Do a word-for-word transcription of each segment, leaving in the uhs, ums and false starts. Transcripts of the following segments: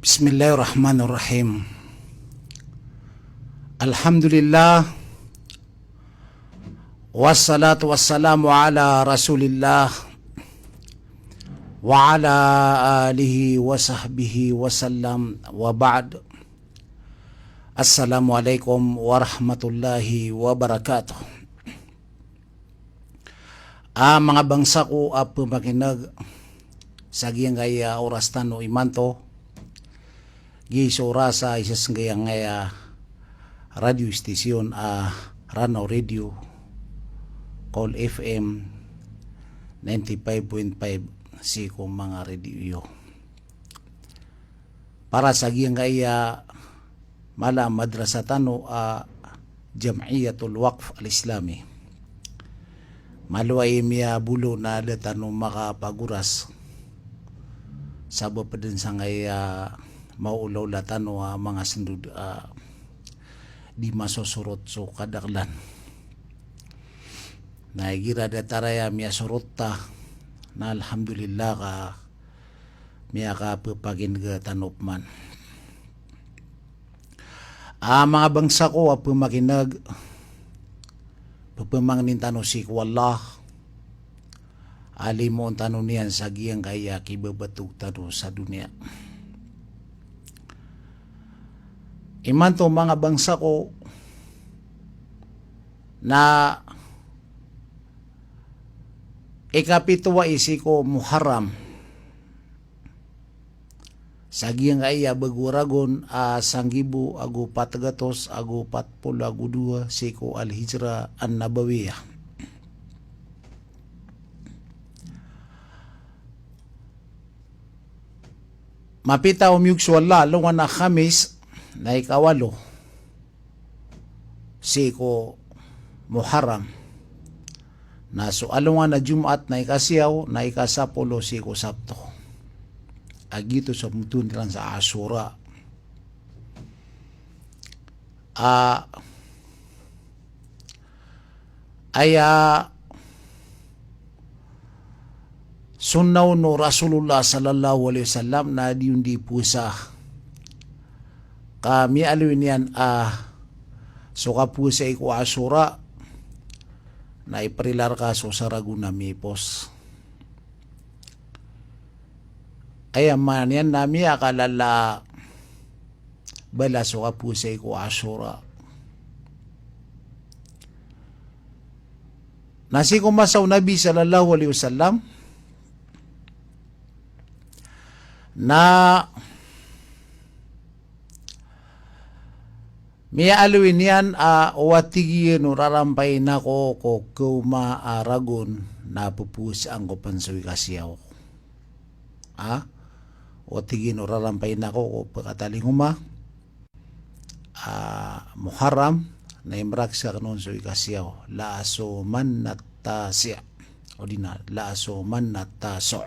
Bismillahirrahmanirrahim. Alhamdulillah. Wassalatu wassalamu ala Rasulillah wa ala alihi wa sahbihi wa sallam, wa ba'd. Assalamualaikum warahmatullahi wabarakatuh. A manga bangsa ko a pemakineg, sa giyangkaya oras tano imanto, gi so oras a isa sangkaya radio station a Ranao Radio, Kawl F M ninety-five point five, sii ko manga radio iyo. Para sa giyangkaya mala a madrasa tano a Jam'iyatul Waqf Al-Islami. Malo i miyabolo na da tano makapagoras sabap den sangkaya maolaola tano a manga sendod a di masosorot so kadaklan. Na igira datar aya miyasorot ta, na alhamdulillah ka miyakapepakineg tano pman. A manga bangsa ko a pemakineg, pepemangnin tano sii ko Allah a limoon tano niyan sa giyangkaya kibabatog tano sa doniya. Imanto manga bangsa ko na ikapito a isi ko Muharram. Sa giyangkaya bago ragon a sanggibo ago pat gatos ago pat polo ago dowa sii ko Al-Hijrah An-Nabawiyah. Mapita o miyog so Allah, alongan a Khamis, na ikawalo sii ko Muharram. Na so alongan a Jumaat na ikasiyaw, na ikasapolo sii ko Sabto. A giyoto so pembotowan iran sa Ashura. A, aya sunnah o Rasulullah sallallahu alaihi wasallam na di on di powasa. Ka miyaaloy niyan a so kapowasa i ko Ashura na iperila rka so saragon a mipos. Aya maana niyan na miyakalala a balas o kapowasa i ko Ashura. Na sii ko masa o Nabi sallallahu alaihi wasallam na miyaaloy niyan a o watig iyan o rarampayin ako ko kaoma a ragon na pepowasaan ko pen so ikasiyaw. A, o tig iyan o rarampayin ako ko pekatalingoma a Muharram, na imrak sa kanon so ikasiyaw, la asumanna tasi'. O di na, la asumanna tasi'.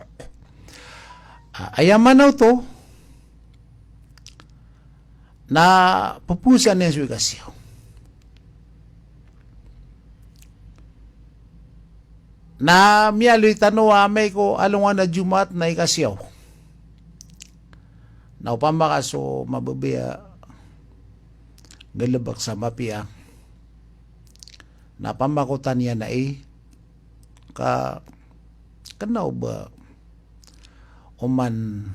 A, aya maana oto na pepowasaan iyan so ikasiyaw. Na miyaaloy tano a amay ko alongan a Jumaat na ikasiyaw. Na opama ka so mababaya a galebek sa mapiya, na pamakotan iyan ai ka kena o ba oman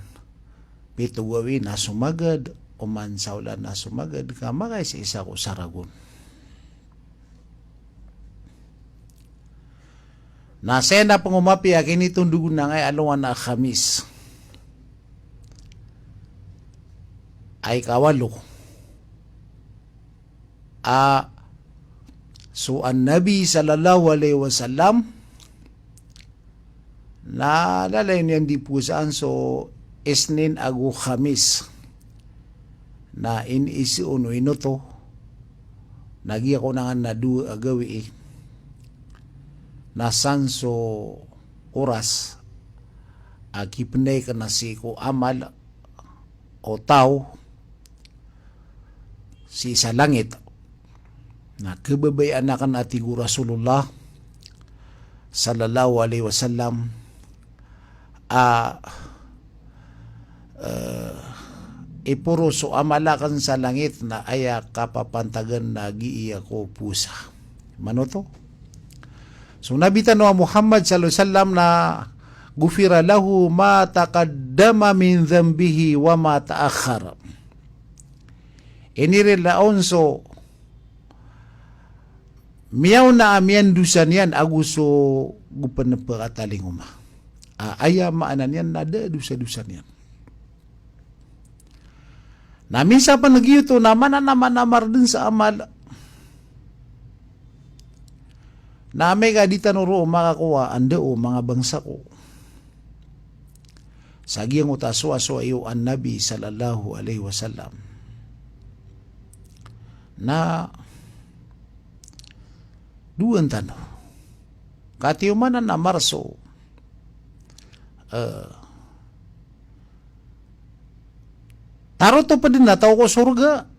pito gawii na somagad, oman saolan na somagad, ka makaisaisa ko saragon. Na saya na pengomapiya a kinitondog on angkai alongan a Khamis a ikawalo. A, so an-Nabi sallallahu alaihi wasallam na lalayon iyan di powasaan so Isnin ago Khamis. Na iniiza on o ino oto, na giya kon angan na dowa a gawii. Na san so oras a kipenday kena sii ko amal o taw sii sa langit. Na kebabayaan aken a tig o Rasulullah sallallahu alaihi wasallam a, eh, iporo so amal aken sa langit na aya kapapantagan na gii ako powasa. Manoto so Nabi tano a Muhammad sallallahu alaihi wasallam na ghufira lahu ma taqaddama min dhanbihi wa ma ta'akhkhar. Inirila on so miyaona a miyandosa niyan ago so go pen pekatalingoma. A, aya maana niyan na da a dosa-dosa niyan. Na minsan pen giyoto na mananamanamar den sa amal. Na amay ka di tano roo makakowa, anda o manga bangsa ko. Sa giyangkoto a sowasowa iyo a Nabi sallallahu alaihi wasallam. Na dowan tano. Katiyoman a namar so, eh, tarotop den a taw ko sorga.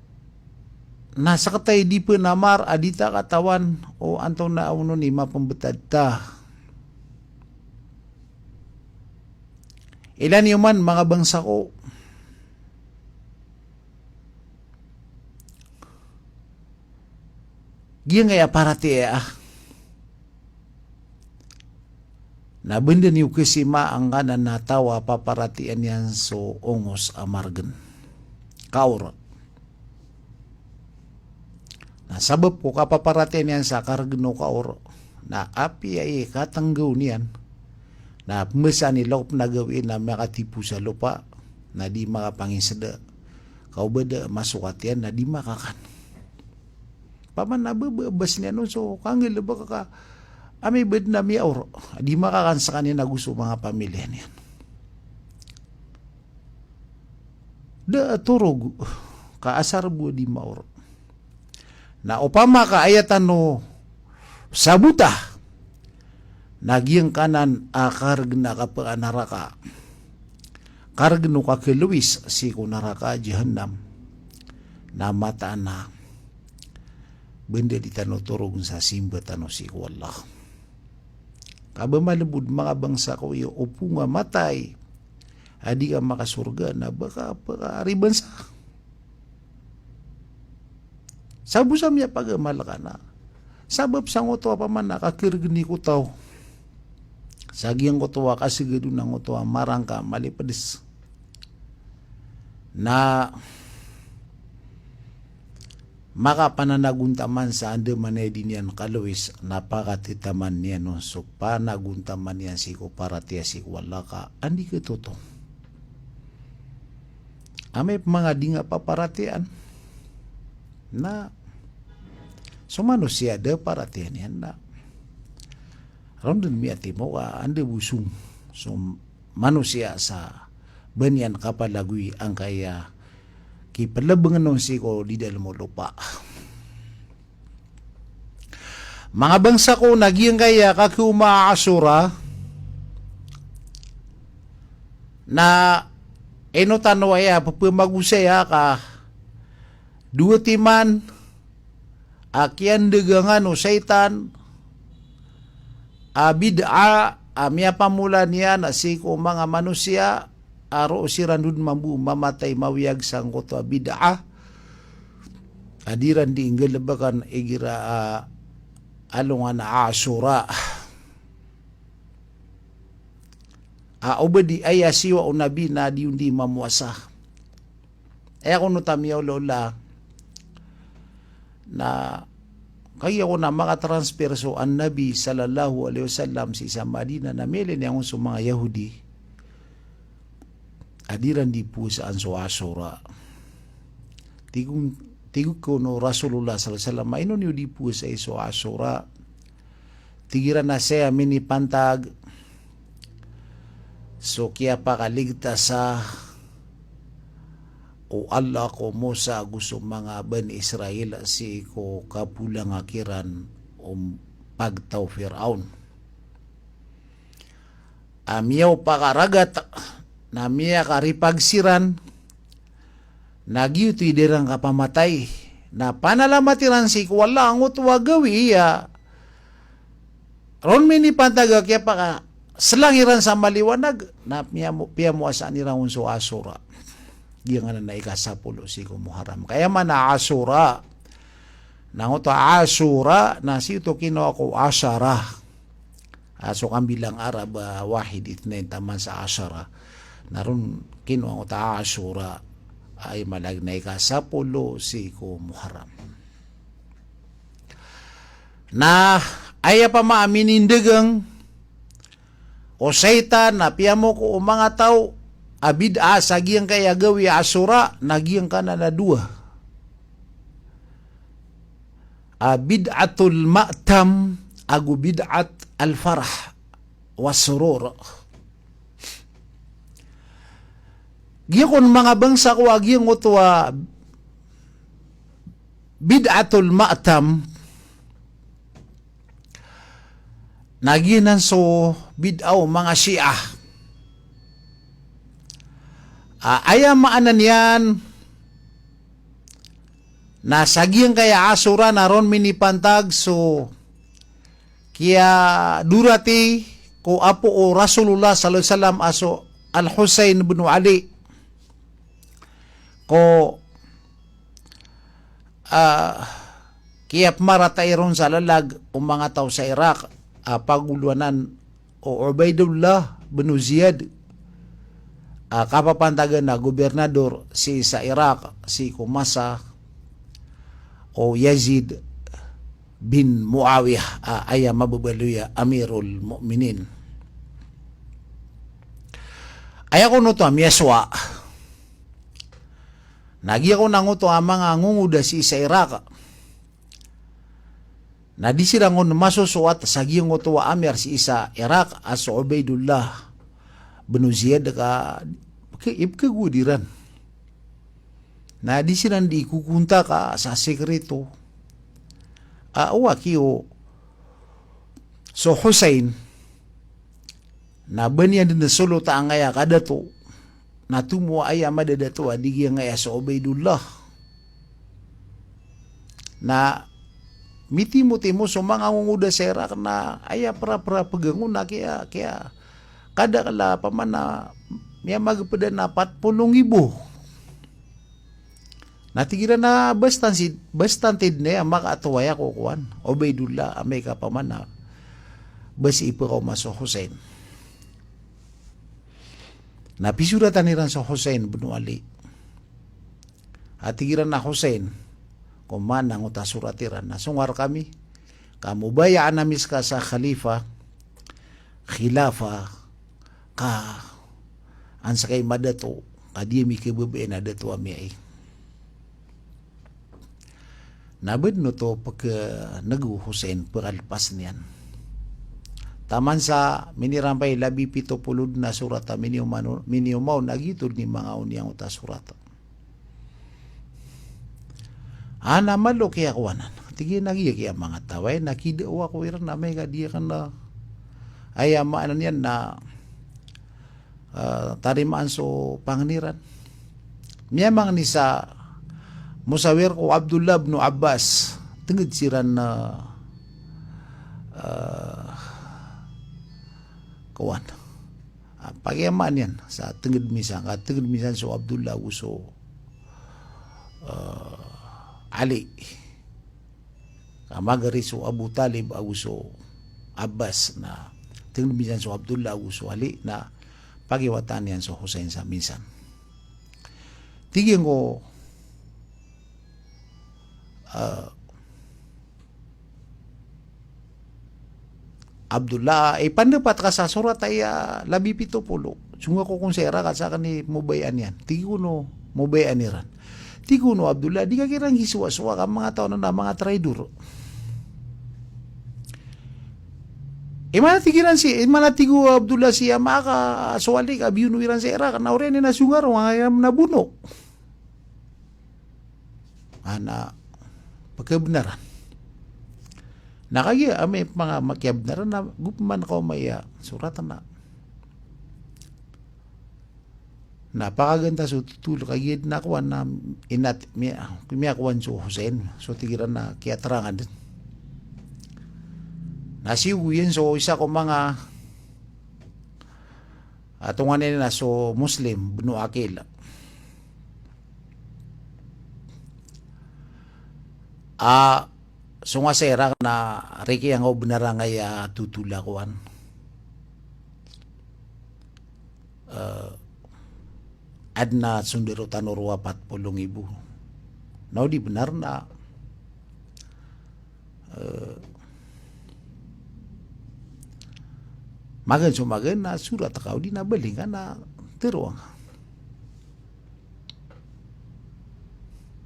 Na sekatay di pen amar a di ta katawan o antonaa onon i mapembetad ta. Ilay niyo man, manga bangsa ko. Giyangkaya paratiyaya a, na benda niyo kesima angkanan a taw a paparatiyayaan iyan so ongos a margen. Kaor. Na sabap ko kapaparatiyayaan iyan sa karegen o kaor, na apiya i katenggaw niyan, na pembasaan i lokop na gawii na makatipo sa lopa, na di makapangiseda. Ka o ba da masokat iyan na di makakan. Paman na bebebas niyan on so kanggalebek ka amay ba den a miyaor, di makakan sekaniyan ago so manga pamiliya niyan. Da a torog ka asar bo a di maor. Na opama ka aya tano sabota na giyangkanan a karegen a kapenaraka, karegen o kakelowis sii ko naraka jahannam, na mataan a benda di tano torogen sa simba tano sii ko Allah. Ka ba malebod, manga bangsa ko, iyo o ponga matay a di ka makasorga na ba ka pekariban sa. Sabo sa miyapagamal ka na sabap sangkoto a paman a kakeregen i ko taw sa giyangkoto a kasegadon angkoto a marangka a malipedes. Na makapananagontaman sa andamanaya i di niyan kalowis, na pakatitaman iyan on so panagontaman iyan sii ko paratiyaya sii ko Allah ka andi ketoto. Amay pman a di nga paparatiyayaan, na so manosiya da paratiyayaan iyan na ron den miyatimo ka anda bo song so manosiya sa ba niyan kapalagoy angkaya kipelebengen on sii ko di dalem o lopa. Manga bangsa ko, na giyangkaya kakeoma a Ashura na ino tano aya pepemagosaya ka dowa timan a kiyandegangan o shaytan a bid'ah a miyapamola niyan sii ko manga manosiya a roo siran dn mambo mamatay mawiyag sangkoto a bid'ah a di ran di nggalebekan igira a alongan a Ashura. A o ba di aya siyowa o Nabi na di on di mamowasa. Aya kon o ta miyaolaola na kagiya kon a makatransfer so An-Nabi sallallahu alaihi wasallam sii sa Madinah na miyailay niyan kon so manga Yahudi a di ran di powasaan so Ashura. Tig o, tig o kon o Rasulullah sallallahu alaihi wasallam, a ino niyo di powasai so Ashura? Tig iran a saya minipantag so kiyapakaligtasa o Allah ko Musa ago so manga Bani Israil sii ko kapolanga kiran o pagtaw o Firaun. A miyaopakaragat na miyakaripag siran, na giyoto i da iran kapamatay na panalamat iran sii ko Allah angkoto a gawii a ron minipantag a kiyapakaselang iran sa maliwanag, na piyamo-, piyamowasaan iran on so Ashura. Giyangkanan a ika sapolo sii ko Muharram. Ka aya maana a Ashura. Na angkoto a Ashura, na sii oto kinowa ko ashara. A so kambilang Arab, ah, wahid, ithnain, taman sa ashara. Na ron kinowa angkoto a Ashura. Aya maana na ika sapolo sii ko Muharram. Na aya pman a minindegeng o shaytan na piyamoko o manga taw a bid'ah sa giyangkai a gawii a Ashura, na giyangkanan a dowa. A bid'atul ma'tam ago bid'at al-farah was surur. Giyangkoto manga bangsa ko a giyangkoto a bid'atul ma'tam, na giyanan so bid'ah o manga Shia. Ah, aya maana niyan na sa giyangkai a Ashura na ron minipantag so kiyadorati ko apo o Rasulullah sallallahu alaihi wasallam a so Al-Husayn bin Ali ko, ah, kiyapmaratay ron sa lalag o manga taw sa Iraq, ah, pagolowanan o Ubaidullah bin Ziyad, ah, kapapantagan a gobernador sii sa Iraq, sii ko masa o Yazid bin Muawiyah, ah, aya mababaloy a Amirul Mu'minin. Aya kon oto a miyasowa. Na giyangkoto a manga ngongoda sii sa Iraq. Na di siran kon masosowat sa giyangkoto a amir sii sa Iraq a so Ubaidullah bin Ziyad ka, ke-, ipkagowad iran. Na di siran di kokontaka sa sekreto. A, o aki o so Hussein, na ba niyan dn solotan angkaya kadato, na tomo a aya madadato a di giyangkaya so Ubaidullah. Na mitimotimo so manga ngongoda sa Iraq na aya prapra pgangon na kiya, kiya, kadakl a pman a miyamagpd a pat polo nggibo. Na tig iran a bastantid, bastantid na aya makaatowa aya ko kowan, Ubaidullah, amay ka pman a ba sii pkaoma so Hussein. Na pisoratan iran so Hussein bin Ali. A tig iran a Hussein, ko maana angkoto a sorat iran, na songar kami, ka mobayaan ami ska sa khalifa, khilafa, ka an ska i madato, ka di ami khababayaan a dato ami ai. Na ba dn oto pkhan'g o Hussein, pkhalpas niyan. Taman sa minirampay labi pito polo dn a sorat a minioma-, minioma on a giyoto dn i manga oniya angkoto a sorat. Ana malo kiyakowanan. Tig iyan a giya kiya manga taw ai na kidawa ko iran amay ka di akn a, aya maana niyan na, ah, tarimaan so pangni ran. Miyamangni sa mosawir ko Abdullah bin Abbas. Tngd siran na, ah, kowan. Ah, pakiyamaan iyan sa tngd misan, ka tngd misan so Abdullah ago so, eh, Ali. Ka magari so Abu Talib ago so Abbas na tngd misan so Abdullah ago so Ali na pakiwataan iyan so Hussein sa minsan. Tig iyan ko, eh, Abdullah, ipandapat ka sa sorat aya labi pito polo. Songa ko kon sa iran ka sakn i mobayaan iyan. Tig ko no mobayaan iran. Tig ko no Abdullah, di ka kiran gisowasowa ka manga taw anan a manga traidor. Iman a tig iran si, iman a tig o Abdullah si ama ka so Ali ka biyono iran sa Iraq, na oriyan iyan a songa ron, aya na bono. Ana pkhabnaran. Na kagiya amay manga makiyabnaran na go pman kaoma aya sorat na. Na pakaganta so totol kagiya dn a kowan na inat miya, miyakowan so Hussein, so tig iran na kiyaterangan dn. Na siyogo iyan so isa ko manga, ah, tonganay na so Muslim bin Aqil. A, so nga sa Iraq na riki angka o benar angkaya totol a kowan. Eh, adn a sondaro tano roo a pat polo nggibo. Na o di benar na, eh, magaan so magaan na sorat ka o di na baling ka na tero angka.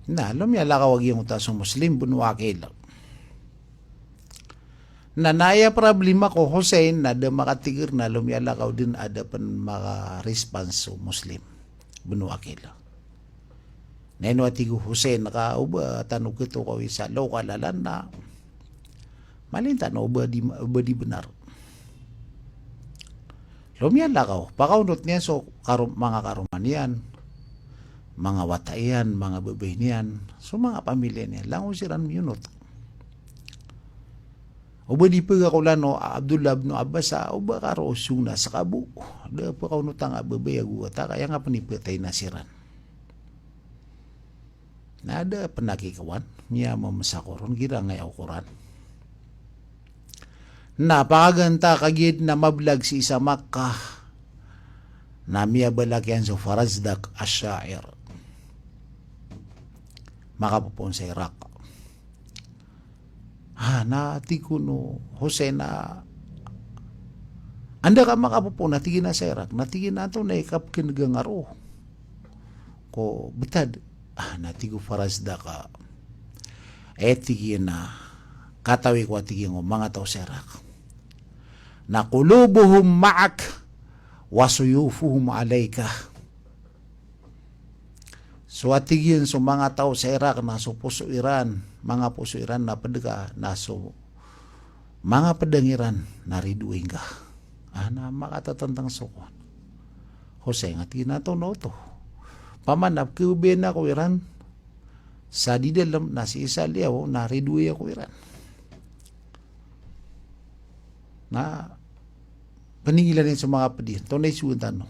Na, lomiyalakaw a giyangkoto a so Muslim bin Aqil. Na, na aya problema ko Hussein na da makatigr na lomiyalakaw dn a da pn maka-response so Muslim bin Aqil. Na ino a tig o Hussein ka o ba tano ketokawi sa local a lalan na malin tano o ba di, o ba di benar. Lomiyalakaw, pakaonot iyan so karo-, manga karoma niyan, manga wata iyan, manga babay niyan, so manga pamilya niyan, langon siran miyonot. O ba di pagakolan o Abdullah bin Abbas a o ba karo o song na ska bo, da pakaonot angka babay ago wata, ka aya ngka pn i phatay na siran. Na da pn a kikowan, miyamamsa ko ron, giyangkaya o Qur'an. Na pakaganata kagiya dn a mablag sii sa Makkah, na miyabalak iyan so Farazdaq ash-sha'ir. Makapopoon sa Iraq. Ha, na tig kon o Hussein a, anda ka makapopoon, na tig iyan a sa Iraq, na tig iyan a antonaa i kapkhan'ga ngka roo ko btad. Ah, na tig o Farazdaq a, eh, tig iyan a, katawi ko a tig iyan ko manga taw sa Iraq na qulubuhum ma'ak wa suyufuhum alayka. So a tig iyan so manga taw sa Iraq na so poso iran, manga poso iran na pd ka, na so manga pdang iran na ridoay ngka. Ah, na makatatantang so kowan. Hussein a tig iyan a antonaa oto. Opama na pkhababayaan ako iran sa di dalm na sii sa liyawaw na ridoay ako iran. Na pningilan iyan so manga pd iyan, antonaa i sowan tano.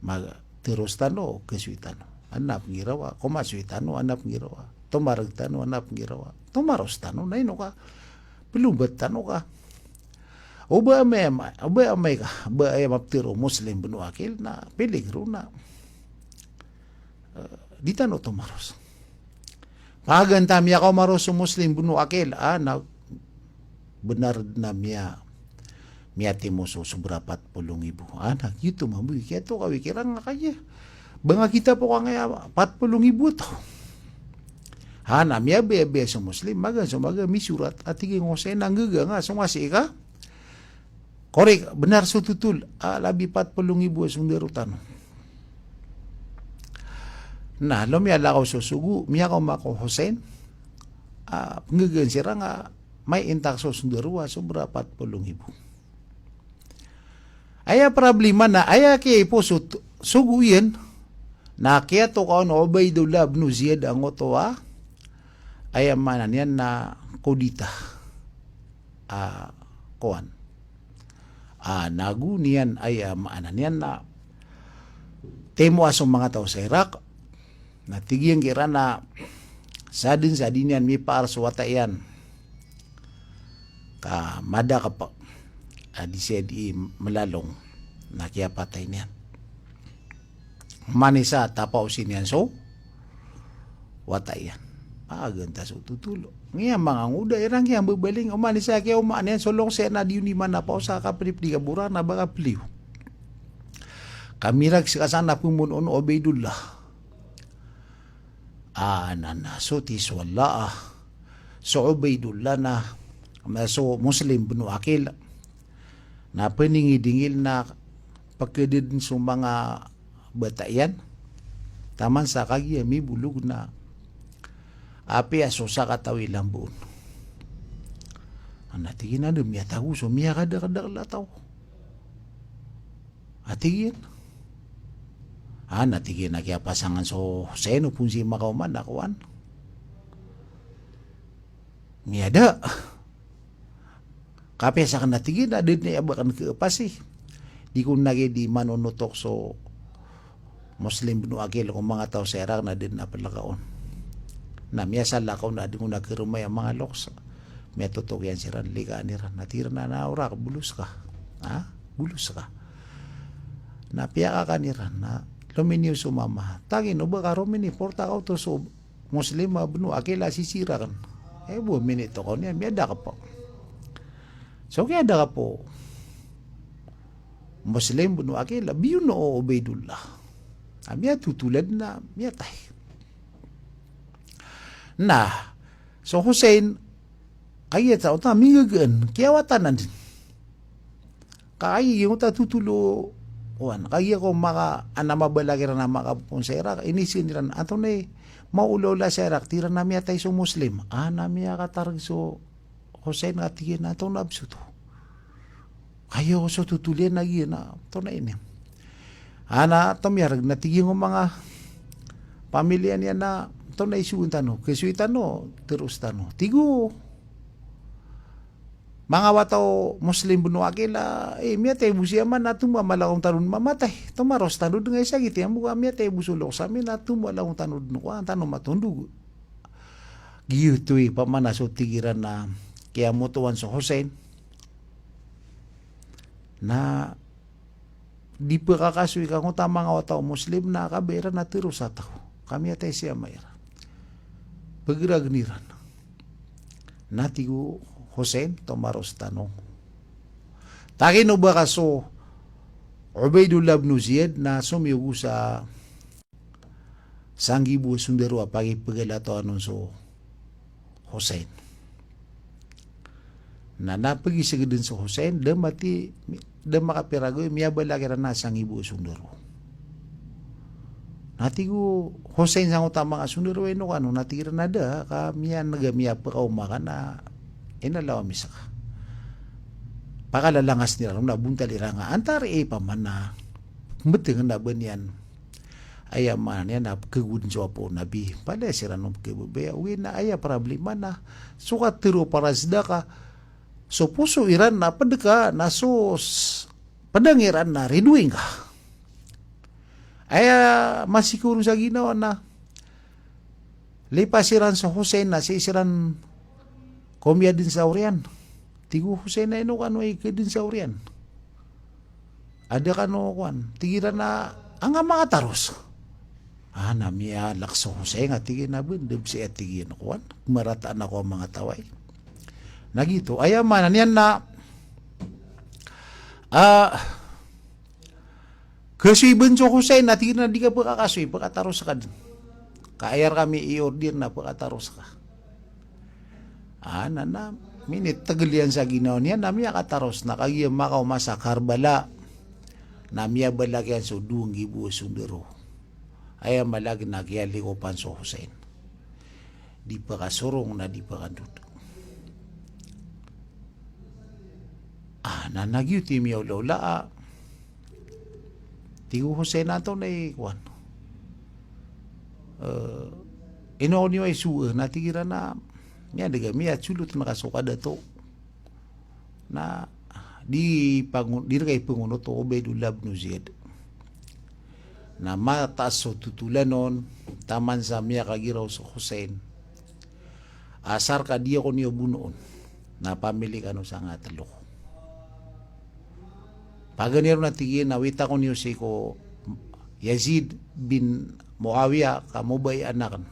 Matero tano, kasoy tano. Adn a pnggirawa, komasoy tano, adn a pnggirawa. Tomarg tano, adn a pnggirawa. Tomaros tano, na ino ka. Plombat tano ka. O ba amay, o ba amay ka, ba aya maptero o Muslim bin Aqil na piligro na, eh, di tano tomaros. Pakaganata miyakaomaros so Muslim bin Aqil, ah, na benar na miya, miyatimo so sobra pat polo nggibo. Ah, na giyoto mambo i kiyatokawi kiran angkaya. Ba nga kita po ka angkaya pat polo nggibo oto. Ha, na miyabayabaya so Muslim, magaan so magaan, misorat, a tig iyan ko Hussein na nggaga nga so nga sii ka. Korek, benar so totol a labi pat polo nggibo a sondaro tano. Na lomiyalakaw so sogo, miyakaoma ko Hussein a pnggagaan siran a may intak so sondaro a sobra pat polo nggibo. Aya problema na aya kiyaiposo o sogo iyan na kiyatokawan o Ubaidullah bin Ziyad angkoto a, aya maana niyan na kudita. Ah, kowan. Ah, nago niyan, aya maana niyan na timoa so manga taw sa Iraq. Na tig iyan kiran a sadn sa di niyan mipaar so wata iyan ka madakp a di siya di mlalong, na kiyapatay niyan. Oman i isa, tapaosi niyan so wata iyan. Paganta so totol. Ngiya manga ngoda iran kiyambabaling, oman i isa kiyaoma niyan so longsi na di on di man napaos a kaplipli ka boran na ba kapliyo. Kamirag ska san a pmonoon o Ubaidullah. Ah, na, na, so ti so Allah, ah. So Ubaidullah na, na so Muslim bin Aqil. Na pningidingil na pkdadn so manga bata iyan. Taman sa kagiya mibolog na apiya so sakataw i lamboon. Na tig iyan a da miyatago so miyakadakdakl a taw. A tig iyan. Ah, na tig iyan a kiyapasangan so Hussein o pon sii makaoma na kowan. Miyada. Kapiya sakn a tig iyan a da dn aya ba akn khapasi. Di kon lagid i manonotok so Muslim bin Aqil ko manga taw sa Iraq na da dn a plkaon. Na miyasalakaw na di ngona keremay a manga loks. Miyatotok iyan siran, likaan iran. Na tig iran a, na ora ka, bolos ka. Ha? Bolos ka. Na piyakakan iran. Na lominiyo so mama. Tagin o ba ka romini, porta ka oto so Muslim a beno akila sisiraken. E bo minitokaw niyan, miyada ka po. So kiyada ka po Muslim beno akila, biyono o Ubaidullah. A miyatotolad na miyatay. Na so Hussein, kagiya ta oto a mingegen, kiyawatan anan den. Kagiya oto a totolo, wan, kagiya ko maka, ana mabala kiran a makapoon sa Iraq, iniseen iran, antonaa i maolaola sa Iraq, tig iran a miyatay so Muslim. Ana miyakatareg so Hussein ka tig iyan a antonaa bes oto. Kagiya ko so totol iyan a giya na, antonaa ini. Ana tomiyareg na tig iyan ko manga pamiliya niyan a antonaa i sogoan tano, kasoy tano, teros tano. Tig o manga wata o Muslim beno akila, e, miyatay bo si Yaman a tomo a mala ko tano den mamatay. Tomaros tano den, aya sagiti ambo ka miyatay bo so loks ami na tomo a mala ko tano den, kowan, tano matondog. Giyoto i pamana so tig iran a kiyamotowan so Hussein. Na di pekakasoy ka ngoto a manga wata o Muslim na kabaya iran a teros a taw ka miyatay si ama iran. Pegeragen iran. Na tig o Hussein, tomaros tano. Tagin o ba ka so Ubaidullah bin Ziyad na somiyogo sa sanggibo a sondaro a pakipegalatowan on so Hussein. Na, na pagisegeden so Hussein, da mati, da makapira gawii, miyabala kiran a sanggibo a sondaro. Na tig o Hussein sangkoto a manga sondaro, ino kano, na tig iran a da, ka miyaneg a miyapekaoma ka na inalaw ami seka. Pakalalangas iran on na bontal iran a antaa i pamana, mbeteng na ba niyan. Aya maana niyan na pekegod so apo o Nabi. Palaya siran on pekebebaya. Ogaid na aya problema na so katero para sedaka, so poso iran na pedeka, na so s-, pedang iran na ridoing ka. Aya masikoro sa ginawa na lipas iran so Hussein na sii siran komiya den sa oriyan. Tig o Hussein a ino kano i ka den sa oriyan. Ada kano kowan, tig iran a anga makataros. A, na miyalak so Hussein a tig iyan a ben, da bes aya tig iyan kowan, marataan ako a manga taw ai. Na giyoto, aya maana niyan na, a, kasoy ben so Hussein a tig iran a di ka pekakasoy, pekataros ka den. Ka aya rekami i-order na pekataros ka. A, na, na minitegel iyan sa ginawa niyan na miyakataros na kagiya makaoma sa Karbala. Na miyabalak iyan so dowa nggibo a sondaro. Aya maana niyan na kiyalikopan so Hussein. Di pekasorong na di pekandod. A, na, na giyoto i miyaolaola a. Tig o Hussein a antonaa i kowan. E, ino niyo i sowa, na tig iran a miyadega, miyatsolot na ka so kadato. Na di pangon-, di reka ipengonot o Ubaidullah bin Ziyad. Na mataas so totolan on, taman sa miyakagiraw so Hussein. Asar ka di ako niyo bonoon. Na pamili kano sangatelo. Paganay ron a tig iyan a wita ko niyo sii ko Yazid bin Muawiya ka mobai'an aken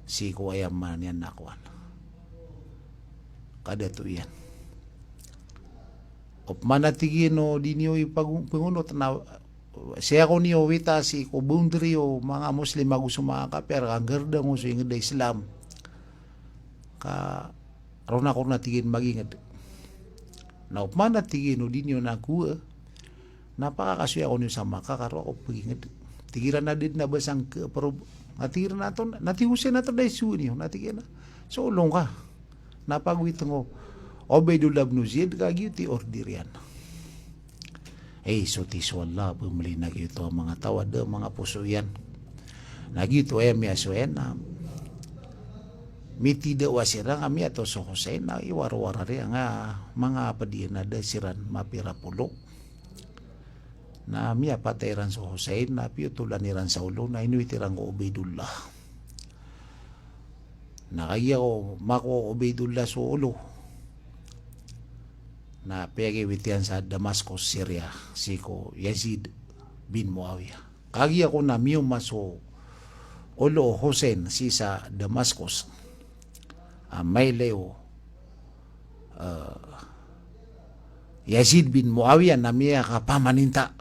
sii ko aya maana niyan na kowan, kadato iyan. Opama na tig iyan o di niyo ipago-, pengonot na sii ako niyo wita sii ko boundary o manga Muslim ago so manga kapir, ka nggerda ngo so inged a Islam. Ka roo ako ron a tig iyan maginged. Na opama na tig iyan o di niyo na kowa, na pakakasoy ako niyo sa Makkah ka roo ako peginged. Tig iran a da den a ba sangke-, pero, na tig iran a antonaa, na tig o Hussein a antonaa i sowa niyo, na tig iyan a so olong ka. Na pagowit ngo Ubaidullah bin Ziyad ka giyoto i order iyan. Ay, so tiso Allah, pemeli na giyoto a manga taw a da a manga poso iyan. Na giyoto aya miyasowa iyan na mitidawa siran a miyato so Hussein na iwarowara riyan a manga ped iyan a da siran mapira polo. Na miyapatay iran so Hussein, na piyotolan iran sa olo, na inowit iran ko Ubaidullah. Na kagiya ko mako Ubaidullah so olo, na piyakawit iyan sa Damascus, Syria, sii ko Yazid bin Muawiyah. Kagiya ko na miyoma so olo o Hussein sii sa Damascus, a, mailay o, a, Yazid bin Muawiyah na miyakapamaninta.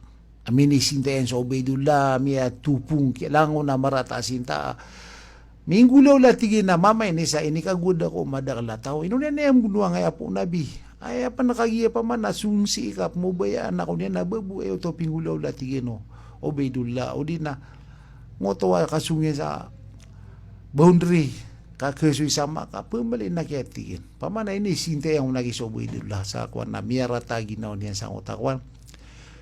A minisinta iyan so Ubaidullah, miyatopong, kailangan na marata a sinta. Minggolawla, tig iyan, a mama ini sa inikagowad ako o madakel a taw. Ino niyan aya mbonoa angkaya apo o Nabi? Aya pn kagiya pman a song sii ka pmobayaan ako niyan a babo, aya oto pinggolawla, tig iyan, o Ubaidullah. O di na ngoto a kasong iyan sa boundary, ka kasoy sa Makkah, pmbalin aki, tig iyan. Pman a inisinta iyan on aki so Ubaidullah sa kowan na miyarata a ginawa niyan sa ngoto a kowan.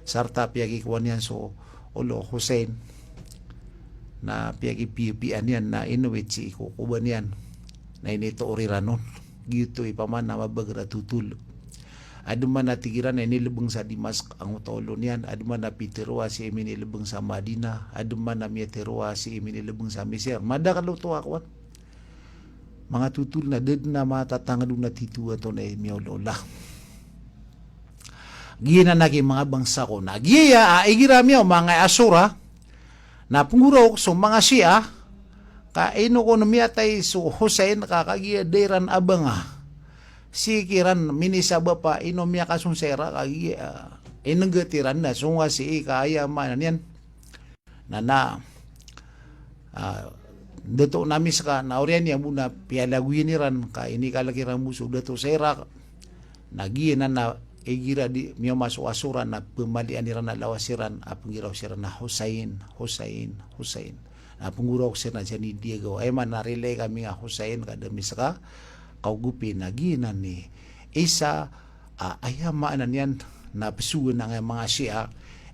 Sarta piyakikowa niyan so olo o Hussein, na piyakipiyapiyaan iyan na inowit sii ko koba niyan. Na initoor iran on. Giyoto i pman a mabager a totol. Adn man a, tig iran, a inilbng sa Dimask angkoto a olo niyan, adn man a pitharo a sii minilbng sa Madinah, adn man a miyatharo a sii minilbng sa Misir. Madakel oto a kowan. Manga totol na da dn a matatangd on a titho a tonaa i miyaolaola. Giyanan aki manga bangsa ko. Na giya a igira miyaoma angkaya Ashura, na pnggoraok so manga Shia, ka ino kon miyatay so Hussein ka kagiya da iran abanga. Sii kiran minisabap a ino miyakasong sa ira, kagiya, a, inengget iran na songa sii ka aya maana niyan. Na, na, a, dato na Miska, na oriyan iyan bo na piyalagoyan iran, ka inikalek iran bo so dato sa Iraq. Na giyanan na igira di miyaoma so Ashura na pmalian iran a lawas iran, a pnggiraw siran a Hussein, Hussein, Hussein. Na pnggoraok siran a sii diyagaw. Aya maana a rilai kami nga Hussein, ka da Miska, kaogopi. Na giyanan i isa a, aya maana niyan na psowan angkaya manga Shia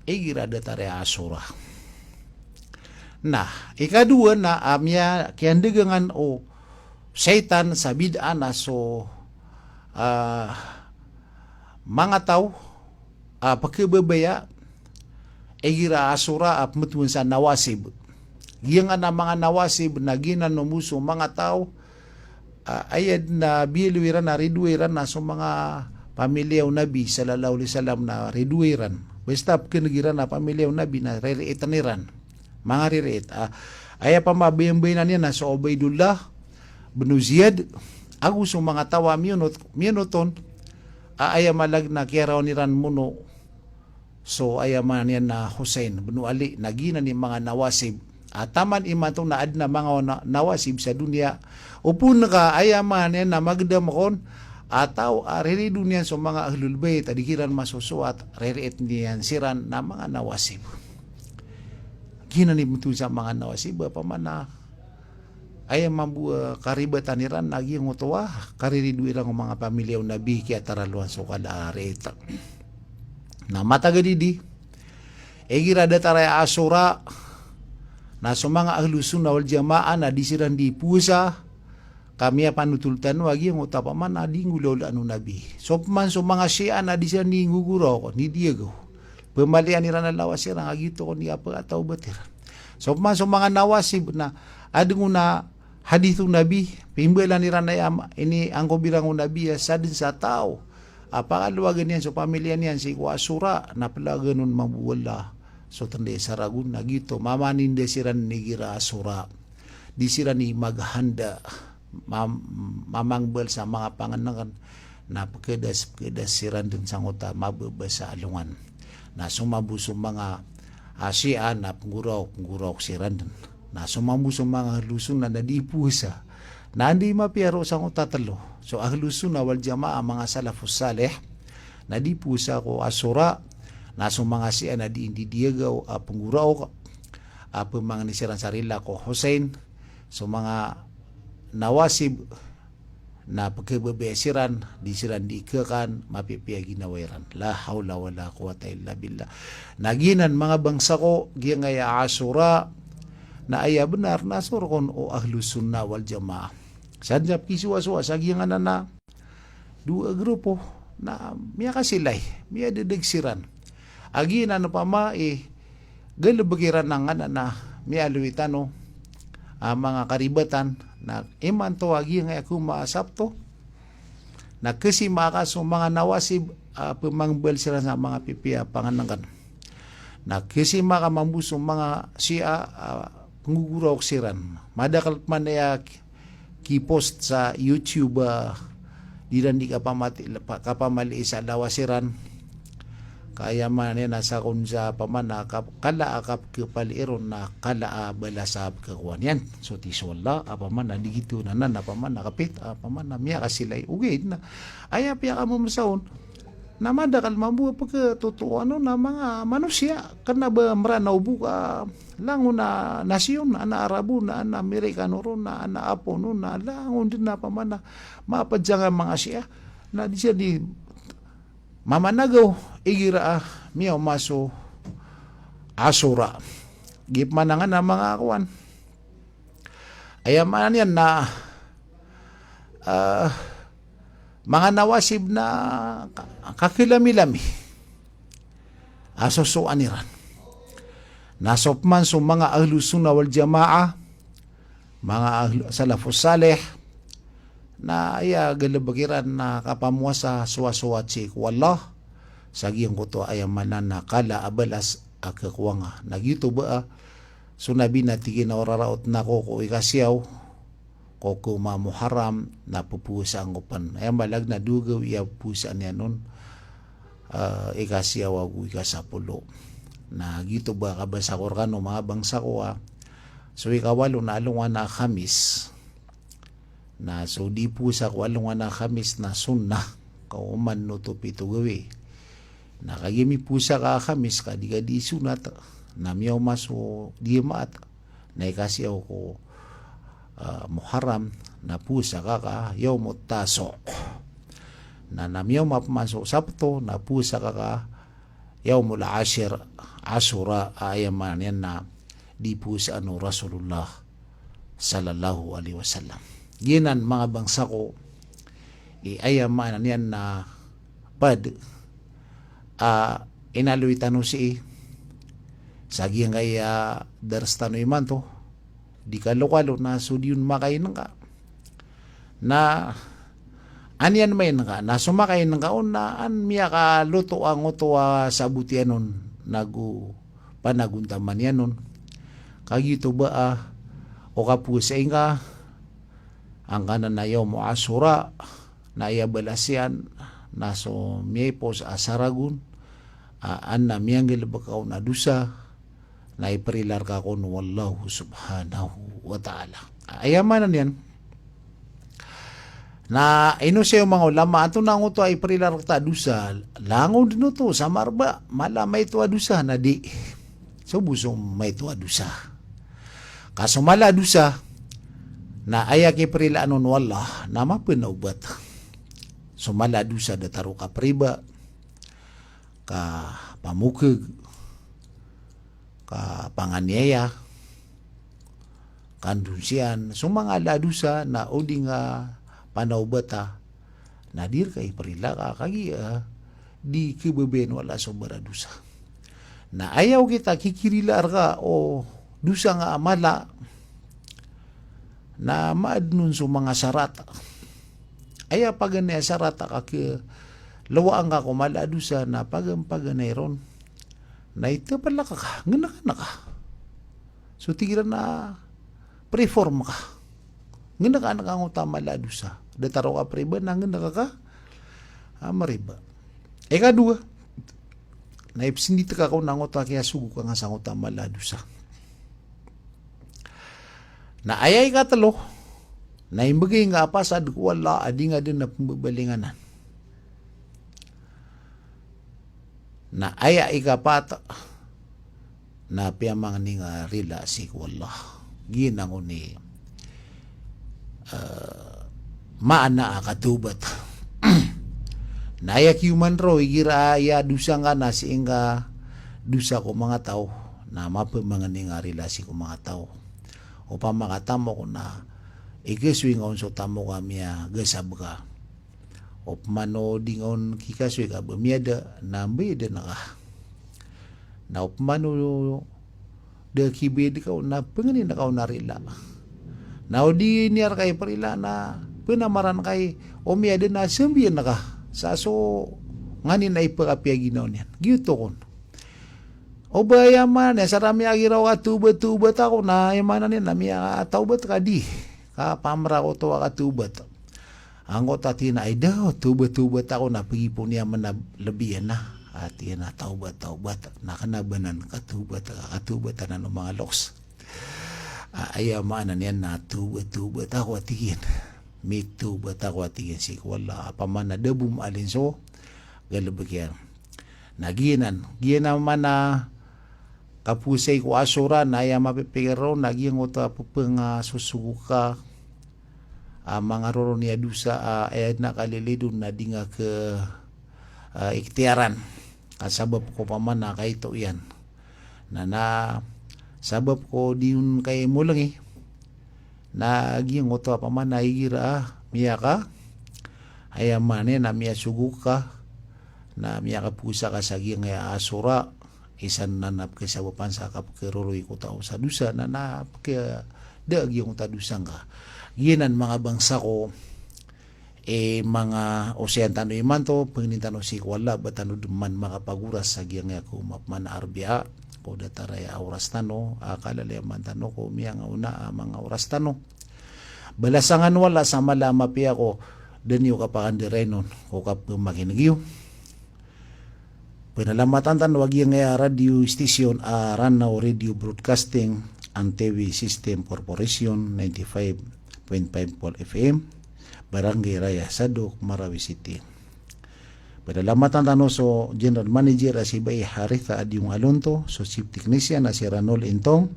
igira datar aya Ashura. Na ikadowa na, a, miyakiyandagangan o shaytan sa bid'ah na so, a, manga taw a pkhababaya igira Ashura a pmbtowan sa Nawasib. Giyanan a manga Nawasib na giyanan o mboso manga taw a, aya dn a biyaloy iran a ridoay iran na so manga pamilya o Nabi sallallahu alaihi wasallam na ridoay iran. Basta pkhan'g iran a pamilya o Nabi na ririitn iran. Manga ririit. A, aya pamabayambayanan iyan na so Ubaidullah bin Ziyad, ago so manga taw a miyonot, miyonot on, a, aya maana na kiyarawan iran mono so aya maana niyan na Hussein bin Ali, na giyanan i manga Nawasib. A, taman imanto na adn a manga na-, Nawasib sa doniya. Opama ka aya maana niyan na magdam kon a taw a riridoay niyan so manga Ahlul Bayt, a di kiran masosowat, ririit niyan siran na manga Nawasib. Giyanan i pmbtowan sa manga Nawasib, opama na aya mambo a karibatan iran na giyangkoto a kariridoay iran ko manga pamilya o Nabi, kiyataralowan so kada a riit. Na matagad idi, igira datar aya Ashura, na so manga Ahlus Sunnah wal Jamaah na di siran di powasa, ka miyapanotol tano a giyangkoto a opama na di nggolawlaan o Nabi. So pman so manga Shia na di siran di nggogoraok, di diyagaw. Pmalian iran a lawas iran, a giyoto kon i kapakatawbat iran. So pman so manga Nawasib na adn on a hadith o Nabi, pimbalan iran a aya ma-, iniangkob iran o Nabi a sadn sa taw a pakalawagan iyan so pamilya niyan sii ko Ashura, na plagan on mambo o Allah so tnday sa ragon, a giyoto mamaninda siran igira Ashura. Di siran i maghanda, mam-, mamangbal sa manga pangnngkn, na pkhadas, pkhadas siran dn sangkoto a mababa sa alongan. Na so mambo so manga, a, Shia na pnggoraok, pnggoraok siran dn. Na so mambo so manga Ahlus Sunnah na di powasa. Na anda i mapiya roo sangkoto a tlo? So Ahlus Sunnah wal Jamaah, manga Salafus Salih, na di powasa ko Ashura. Na so manga Shia na di, di diyagaw a pnggoraok a pmangni siran sa rila ko Hussein. So manga Nawasib na pkhababaya siran, di siran di khakan, mapipiya ginawa iran. La hawla wala quwwata illa billah. Na giyanan manga bangsa ko, giyangkaya Ashura, na aya bnar na so rokon o Ahlus Sunnah wal Jamaah. Sadn sa pkisowasowa sa giyanan a dowa a grupo, na miyakasilay, miyadadg siran. A giyanan opama i galbk iran angkanan a miyaaloy tano, a manga karibatan, na imanto a giyangkaya ko masa Sabto na kasimaa ka so manga nawasib a pemangmbal siran sa manga pipiya pangenengken. Na kasimaa ka mambo so manga Shia a penggogoraok siran. Madakel man aya ki-post sa YouTube a di ran di kapamati, pa-, kapamali sa lawas iran. Ka aya maana niyan na sakon sa pamana kap-, kala a kapkepali iron na kala a balas a pekakowa niyan. So tig so Allah a pamana di gito na, na, na pamana kapit a pamana miyakasilay. Ogaid na aya piyakamemesaon na madakel mambo a peketotoan on na manga manosiya, kena ba Meranaw bo ka langon a nasiyon, ana Arabo na ana Amerikano ron na ana Apon on na langon den a pamana mapadjang a manga Shia. Na di siya di mamanagaw igira a miyaoma so Ashura. Giya pemanangan a manga kowan. Aya maana niyan na, ah, manga nawasib na ka-, kakilami-lami a sosoan iran. Na so peman so manga Ahlus Sunnah wal Jamaah, manga ahlu-, salafus salih, na aya galebek iran na kapamowasa sowasowa sii ko Allah, sa giyangkoto aya maana na kala a balas a kekowa nga. Na giyoto ba a so Nabi na tig iyan a oraraot na ko ko ikasiyaw ko koma Muharram na pepowasaan ko pen. Aya maana na dowa gawii a pepowasaan iyan on, ah, ikasiyaw ago ikasapolo. Na giyoto ba kabasa ko rekano manga bangsa ko a so ikawalo na alongan a Khamis. Na so di powasa ko alongan a Khamis na sunnah, ka oman oto pito gawii. Na kagiya mipowasa ka Khamis ka di ka di sunnat, na miyaoma so Jumaat, na ikasiyaw ko, ah, Muharram, na powasa ka ka Yawmut Tasu'a. Na, na miyaoma peman so Sabto, na powasa ka ka Yawmul Ashir, Ashura, a aya maana niyan na di powasaan o Rasulullah sallallahu alaihi wasallam. Giyanan manga bangsa ko, i aya maana niyan na ped a inaloy tano sii sa giyangkaya dars tano imanto, di kalokalo na so di on makainengka. Na an iyan mainengka, na so makainengka on na an miyakaloto angkoto a sabot iyan on nago panagontaman iyan on. Kagiya oto ba a o kapowasa ingka angkanan a Yawmu Ashura, na aya balas iyan na so miyaipos a saragon a an na miyanggalebek on a dosa, na iperila reka kon o Allahu subhanahu wa ta'ala. Aya maana niyan na ino siyo manga ulama, antonaa angkoto a iperila rekta a dosa, langon den oto sa marba, mala maito a dosa, na di. So bo so maito a dosa. Ka so mala a dosa, na aya kiperilaan on o Allah na mapenawbat. So mala a dosa, datar o kapriba, kapamokeg, kapanganiyaya, kandonsiyan, so manga mala a dosa na o di nga panawbata, na di reka iperila ka kagiya di kebebeyan o Allah so baradosa. Na aya okit a kikirila reka o dosa nga a mala, na maaden on so manga sarat. Aya paganay a sarat a kakilowaan ka ko mala a dosa na pagan-, paganay ron na itepelak ka, ngeneka-neka. So tig iran na preform ka. Ngeneka-neka angkoto a mala a dosa. Datar o kapriba na ngeneka ka a mariba. Ikadowa, na ipsendit ka kon angkoto a kiyasogo ka nga sa angkoto a mala a dosa. Na aya ikatelo, na imbegay nga a pasad ko Allah a di nga den a pembebalinganan. Na aya ikapat, na piyamangni nga rila sii ko Allah. Giyanan i, eh, maana a katawbat. Na aya kiyoman roo igira aya dosa nga na sii nga dosa ko manga taw, na mapemangni nga rila sii ko manga taw. Opama ka tamok na ikasoy nga on so tamok a miyagasab ka. Opama o di nga on kikasoy ka ba miyada, na mbayadan ka. Na opama o da kibayad ka on na pengnin ka on a rila. Na o di niyan rka iprila na pnamaran ka i, o miyada na sambiyan ka sa so nganin a ipkapiyaginaw niyan. Giyoto kon. O ba aya maana niyan, sa da miyagiraw ka tawbat-tawbat ako na aya maana niyan na miyatawbat ka, di ka pamra ko oto a katawbat. Angkoto a tig iyan a, ay da, tawbat-tawbat ako na pagipon iyan man a lbi iyan na. A tig iyan a tawbat-tawbat. Na kna ba nan katawbat, katawbat anan o manga loks. A, aya maana niyan na tawbat-tawbat ako a tig iyan. Mitawbat ako a tig iyan sii ko Allah. Opama na da bo maalin so galbk iyan. Na giyanan, giyanan man a kapowasai ko Ashura, na aya mapipikir ron na giyangkoto a pphangasosogok ka a manga roroni a dosa a aya na kalilid on na di nga ka, a, iktiyaran. Ka sabap ko opama na kaito iyan. Na, na sabap ko di on kaimolngi. Na giyangkoto a opama na igira a miyaka, aya maana niyan na miyasogok ka, na miyakapowasa ka sa giyangkaya a Ashura, isa nan a pkhasabapan sa kapkharoroi ko taw sa dosa, na, na pkhada giyangkoto a dosa ngka. Giyanan manga bangsa ko, e, manga osayan tano imanto, pangnin tano sii ko Allah ba tano dn man makapagoras sa giyangkaya ko mapman a Arbiya, ko datar aya a oras tano, a kalalayaman tano ko miyangaona a manga oras tano. Balasan kano o Allah sa mala a mapiya ko da niyo kapakandarainon ko kapmakin'g iyo. Pnalamatan tano a giyangkaya radio station a Ranao Radio Broadcasting and T V System Corporation, ninety-five point five Pulse F M, Barangay Raya Sadok, Marawi City. Pnalamatan tano so General Manager a si Bai Haritha Adiong Alonto, so Chief Technician a si Ranol Intong,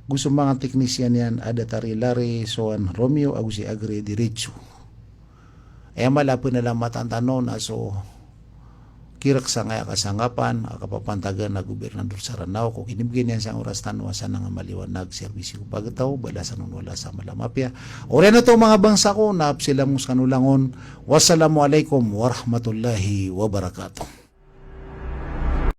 go so manga technician iyan a datar i Larry, Soan Romeo, ago si Agri Diretso. Aya mala a pnalamatan tano na so kirk sangkaya kasangkapan a kapapantagan a gobirnador sa Ranao ko kinibgay niyan sa oras tano a sanang a maliwanag, serbisyo ko pagtaw, balasan on o Allah sa mala a mapiya. Oriyan oto manga bangsa ko, na psilamong skano langon. Wassalamu alaikum warahmatullahi wabarakatuh.